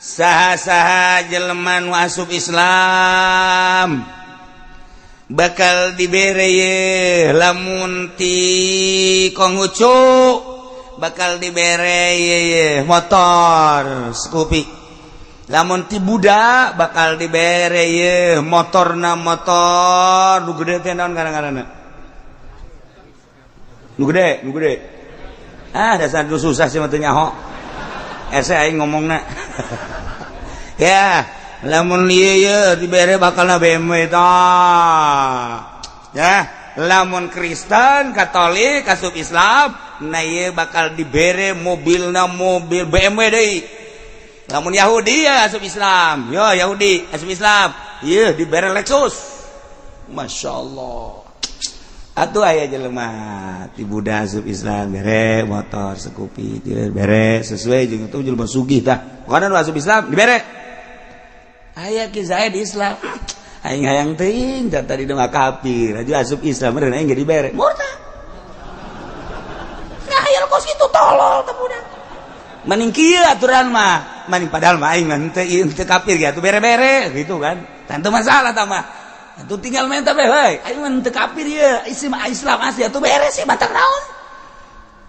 saha-saha jelema nu asup Islam bakal dibere ye, lamun ti Konghucu bakal dibere ye, ye motor Scoopy, lamun ti Buddha bakal dibere ye motorna motor nu gede teh. Naon ngaran-ngaranna nu gede, nu gede? Ah, dasar nu susah sih mah teu nyaho, ese aing ngomongna. Ya, lamun ieu ye dibere bakalna BMW tah ya. Lamun Kristen Katolik asup Islam, nah ieu bakal dibere mobilna mobil BMW deui. Lamun Yahudi ya asup Islam, yo Yahudi asup Islam ieu dibere Lexus. Masya Allah. Atuh aya jelema ti Buddha asup Islam bere motor Scoopy, bere sesuai jeung itu jelema sugih tah. Pokona nu asup Islam dibere. Aya ki saya di Islam, aing hayang teuing tadi mah kafir, aju asup Islam meureun aing ge dibere, murtad. Ngahayal kos kitu, tolol teh budak. Mending kieu aturan mah, mending padahal mah aing mah henteu henteu kafir ge atuh bere-bere gitu kan, tentu masalah tah mah. Atuh tinggal minta bae, heuy, aing mah henteu kafir ieu, isi mah Islam asli, atuh bere sih, batak naon.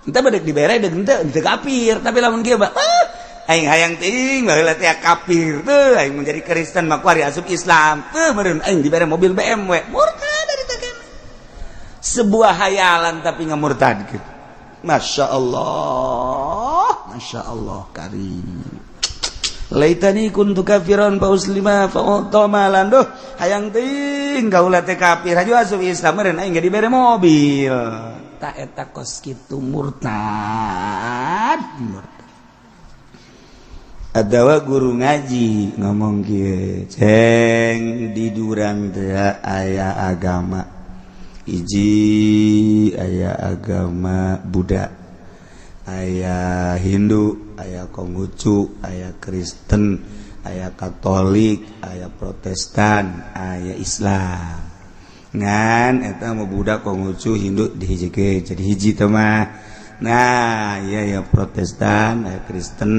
Henteu bedek dibere deuk henteu henteu kafir, tapi lamun kieu mah, ah, aing hayang teuing baheula teh kafir teu, aing menjadi Kristen mah kuari asup Islam teu meureun aing dibere mobil BMW, murtad dari teh. Sebuah hayalan tapi ngamurtadkeun. Masya Allah, Masya Allah karim. Laitani kuntu kafiran fa uslima fa malan. Duh, hayang teuing kaula teh kafir, aju asup Islam meureun aing ge dibere mobil. Tak eta kos kitu murtad, murtad. Adawa guru ngaji ngomong kieu, "Ceng, di durang teh aya agama." Hiji aya agama Buddha, aya Hindu, aya Konghucu, aya Kristen, aya Katolik, aya Protestan, aya Islam. Ngan eta mah Buddha, Konghucu, Hindu dihijikeun jadi hiji teh mah. Nah, iya ya Protestan, aya Kristen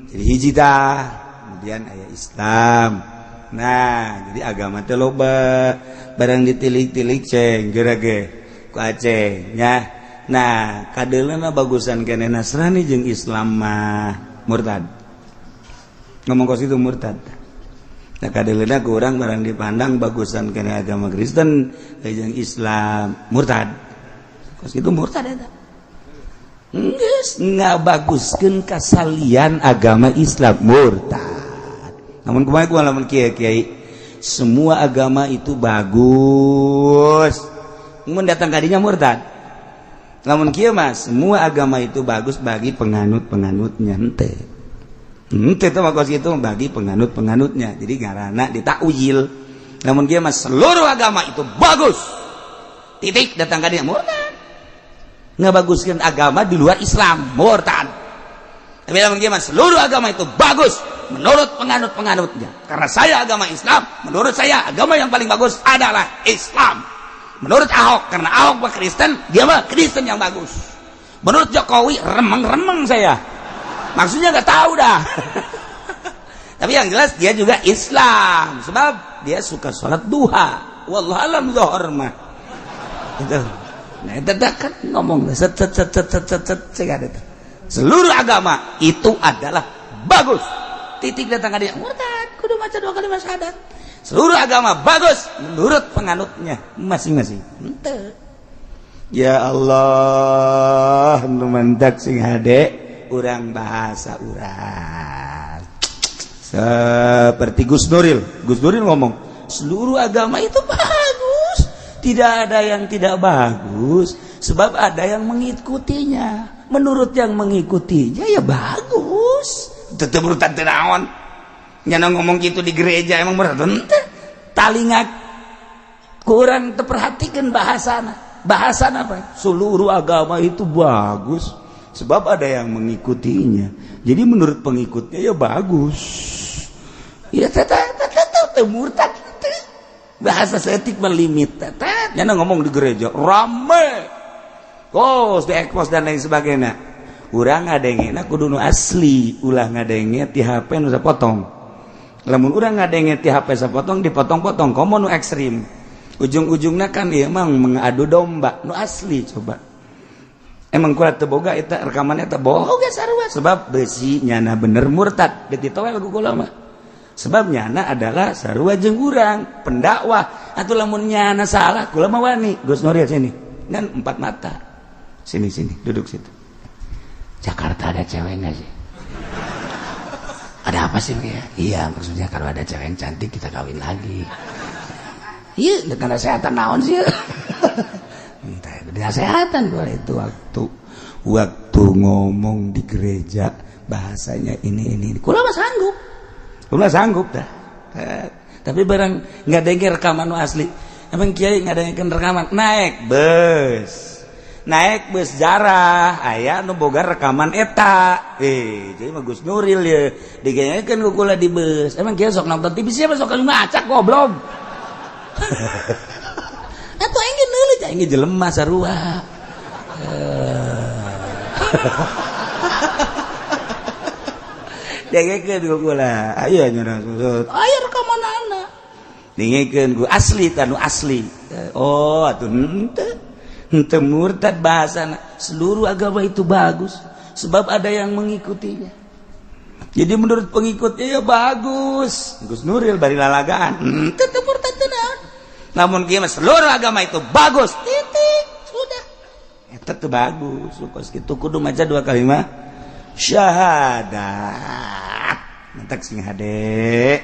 jadi hiji tah. Kemudian aya Islam. Nah, jadi agama teh loba. Barang ditilik-tilik ceng geura ge ku Aceh nya. Nah, kadeuleuna bagusan keneh Nasrani jeung Islam mah murtad. Ngomong kos itu murtad. Nah, kadeuleuna ku urang barang dipandang bagusan keneh agama Kristen jeung Islam murtad. Kos itu murtad eta. Geus ngabaguskeun kasalian agama Islam murtad. Namun kumaha ku lamun kiai-kiai semua agama itu bagus. Mun datang kadinya murtad. Lamun kieu mah semua agama itu bagus bagi penganut-penganutnya henteu. Henteu teh mah kos kitu bagi penganut-penganutnya. Jadi ngaranna ditakwil. Lamun kieu mah seluruh agama itu bagus. Titik datang kadinya murtad. Ngabaguskeun agama di luar Islam murtad. Tapi lamun kieu mah seluruh agama itu bagus menurut penganut-penganutnya. Karena saya agama Islam, menurut saya agama yang paling bagus adalah Islam. Menurut Ahok, karena Ahok mah Kristen, dia mah Kristen yang bagus. Menurut Jokowi, remeng-remeng saya. Maksudnya nggak tahu dah. Tapi yang jelas dia juga Islam, sebab dia suka sholat duha. Wallahu alam zuhur mah. Itu. Nah, itu kan ngomong set set set set set set set, set. Seluruh agama itu adalah bagus. Titik datang ka dia murtad, kudu maca dua kali syahadat. Seluruh agama bagus menurut penganutnya masing-masing. Henteu. Ya Allah, nu mantak sing hade urang bahasa urang. Seperti Gus Nuril. Gus Nuril ngomong, seluruh agama itu bagus. Tidak ada yang tidak bagus, sebab ada yang mengikutinya. Menurut yang mengikutinya ya bagus. Tetep murtad teu naon. Nyana ngomong gitu di gereja emang murtad henteu. Talinga kurang terperhatikan bahasana. Bahasana apa? Seluruh agama itu bagus sebab ada yang mengikutinya. Jadi menurut pengikutnya ya bagus. Ya teteh murtad teh. Bahasa seetik melimit teteh. Nyana ngomong di gereja rame. Kos di ekpos dan lain sebagainya. Urang ngadengena kudu nu asli, ulah ngadenge ti HP nu sapotong. Lamun urang ngadenge ti HP sapotong dipotong-potong komo nu ekstrim. Ujung-ujungnya kan ieu emang mengadu domba nu asli coba. Emang kula teu boga eta rekamannya teh boga sarua sebab besi nyana bener murtad dititowel ku kula mah. Sebab nyana adalah sarua jeung urang pendakwah atuh lamun nyana salah kula mah wani. Gus Nuril sini dan empat mata. Sini sini duduk situ. Jakarta ada cewek nggak sih? Ada apa sih ya? Iya, maksudnya kalau ada cewek yang cantik kita kawin lagi. Iya, dengan kesehatan naon sih? Entah, kesehatan gua itu waktu ngomong di gereja bahasanya ini. Kula mah sanggup. Kula sanggup dah. Tapi barang nggak denger rekaman asli. Emang kiai nggak dengerin rekaman naik bus. Naik bus jarah aya nu boga rekaman eta. Jadi mah Gus Nuril ya digenyekeun ku kula di bus. Emang kiai sok nonton TV siapa sok ngacak goblok. Atuh aing ge neuleut aing ge jelema sarua. Dengekeun ku kula. Ayo nyurang susut. Aya rekamanana. Dengekeun ku asli tanu asli. Oh atuh henteu. Henteu murtad bahasana. Seluruh agama itu bagus sebab ada yang mengikutinya. Jadi menurut pengikutnya ya bagus. Gus Nuril bari lalagaan. Henteu teu murtad teu naon. Namun kieu mah seluruh agama itu bagus. Titik. Sudah. Eta teu bagus. Kos kitu kudu maca dua kalimat syahadat. Mantak sing hade.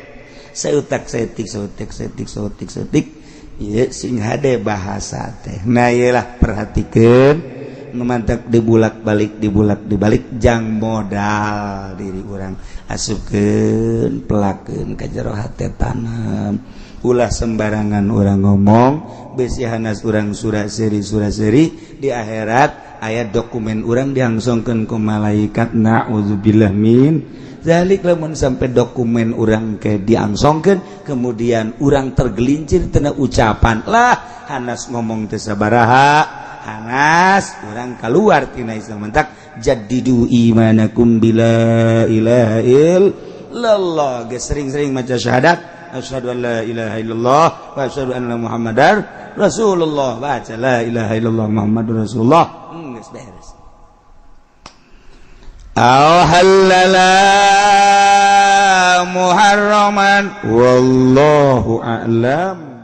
Seutak setik seutik setik seutik setik. Ieu sing hade bahasa teh. Nah ieu lah perhatikeun nu mantak dibulak-balik dibulak-dibalik jang modal diri urang asupkeun pelakeun ka jero hate tanam. Ulah sembarangan urang ngomong, besi hanas urang surat seri surat seri di akhirat aya dokumen urang diangsongkeun ku malaikat. Naudzubillah min zalik. Lamun sampai dokumen urang ke diangsongkeun, kemudian urang tergelincir tina ucapan lah, hanas ngomong teu sabaraha, hanas urang keluar tina Islam. Mentak jaddidu imanakum bila ilaha illallah. Geus sering-sering maca syahadat, asyhadu an la ilaha illallah wa asyhadu anna muhammadar rasulullah. Baca la ilaha illallah muhammadur rasulullah, geus beres. Aw halala muharraman, wallahu a'lam.